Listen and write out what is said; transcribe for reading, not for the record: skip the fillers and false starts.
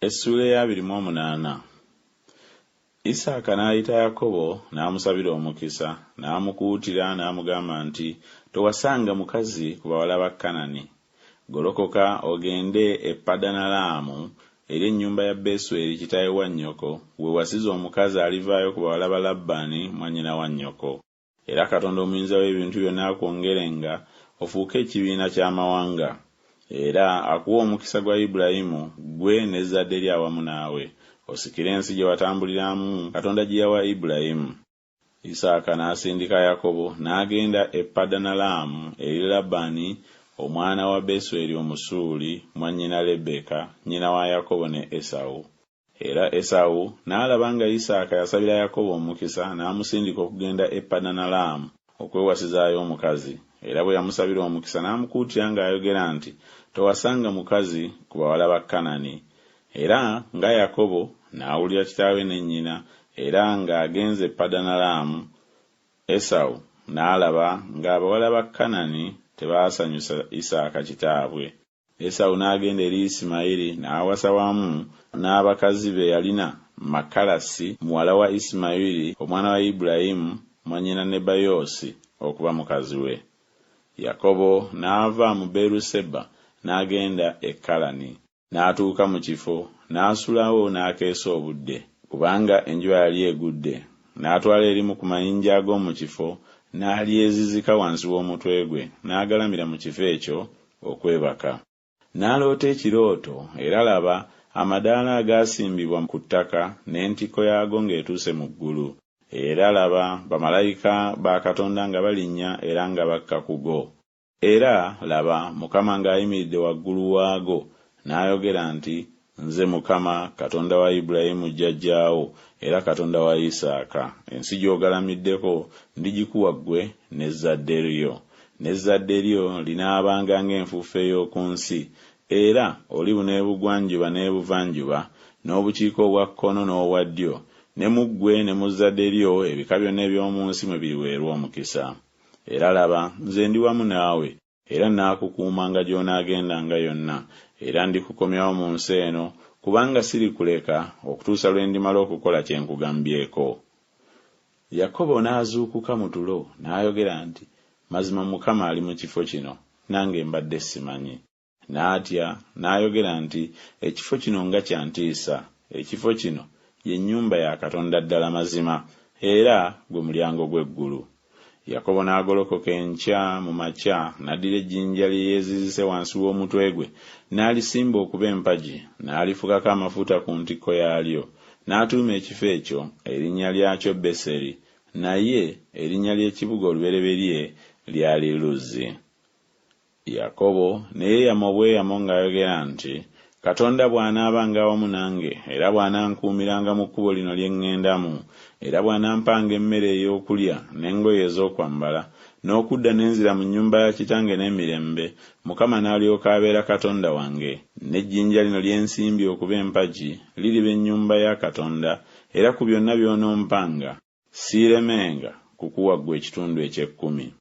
Essuula ey'abiri mu omunaana. Isaaka n'ayita Yakobo n'amusabira omukisa, n'amukuutira n'amugamba nti, Towasanga mukazi ku bawala ba Kanani. Golokoka ogende e Padanalaamu eri ennyumba ya Besweri kitaawe wa nnyoko, weewasize omukazi alivaayo ku bawala ba Labbaani mwannyina wa nnyoko. Era Katonda Omuyinza w'ebintu byonna akwongerenga, ofuuke ekibiina ky'amawanga. Era akuwe omukisa gwa Ibulayimu, ggwe n'ezzadde lyo awamu naawe, osikire ensi gye watambuliramu, Katonda gye yawa Ibulayimu. Isaaka n'asindika Yakobo, n'agenda e Padanalaamu eri Labbaani omwana wa Besweri Omusuuli, mwannyina Lebbeeka, nnyina wa Yakobo ne Esawu. Era Esawu n'alaba nga Isaaka yasabira Yakobo omukisa n'amusindika okugenda e Padanalaamu okwewasizaayo omukazi, era bwe yamusabira omukisa n'amukuutira ng'ayogera nti Towasanga mukazi ku bawala ba Kanani. Era nga Yakobo n'awulira kitaawe ne nnyina, era ng'agenze e Padanalaamu, Esawu n'alaba ng'abawala ba Kanani tebaasanyusa Isaaka kitaabwe. Esawu n'agenda eri Isimayiri n'awasa wamu n'abakazi be yalina Makalasi muwala wa Isimayiri omwana wa Ibulayimu mwannyina Nebayoosi okuba mukazi we. Yakobo n'ava mu Beeruseba n'agenda e Kalani. N'atuuka mu kifo, n'asulawo n'akeesa obudde, kubanga enjuba yali egudde. N'atwala erimu ku mayinja ag'omu kifo, n'alyezizika wansi w'omutwe gwe, n'agalamira mu kifo ekyo okwebaka. N'aloota ekirooto, era laba, amadaala agaasimbibwa ku ttaka, n'entikko yaago ng'etuuse mu ggulu, era, laba, bamalayika ba Katonda nga balinnya era nga bakka ku go. Era, laba, Mukama ng'ayimiridde waggulu waago, n'ayogera nti Nze Mukama, Katonda wa Ibulayimu jjajjaawo, era Katonda wa Isaaka, ensi gy'ogalamiddeko ndigikuwa ggwe n'ezzadde lyo. N'ezzadde lyo linaabanga ng'enfuufu ey'oku nsi, era olibuna ebugwanjuba n'ebuvanjuba, n'obukiika obwa kkono n'obwa ddyo, ne mu ggwe ne mu zzadde lyo ebika byonna eby'omu nsi mwe biriweerwa omukisa. Era laba, nze ndi wamu naawe, era naakukuumanga gy'onaagendanga yonna, era ndikukomyawo mu nsi eno, kubanga sirikuleka okutuusa lwe ndimala okukola kye nkugambyeko. Yakobo n'azuukuka mu tulo, n'ayogera nti, Mazima Mukama ali mu kifo kino, nange mbadde simanyi. N'atya, n'ayogera nti, Ekifo kino nga kya ntiisa! Ekifo kino ye nnyumba ya Katonda ddala mazima, era gwe mulyango gw'eggulu. Yakobo n'agolokoka enkya mu makya, n'addira ejjinja lye yeezizise wansi w'omutwe gwe, n'alisimba okuba empagi, n'alifukako amafuta ku ntikko yaalyo. N'atuuma ekifo ekyo erinnya lyakyo Beseri, naye erinnya ly'ekibuga olubereberye lyali Luzi. Yakobo ne yeeyama obweyamo ng'ayogera nti, Katonda bw'anaabanga awamu nange, era bw'anankuumiranga mu kkubo lino lye ŋŋendamu, era bw'anampanga emmere ey'okulya n'engoye ez'okwambala, n'okudda ne nzira mu nnyumba ya kitange n'emirembe, Mukama n'alyoka abeera Katonda wange, n'ejjinja lino lye nsimbye okuba empagi liriba ennyumba ya Katonda, era ku byonna by'onompanga, siiremenga kukuwa ggwe ekitundu eky'ekkumi.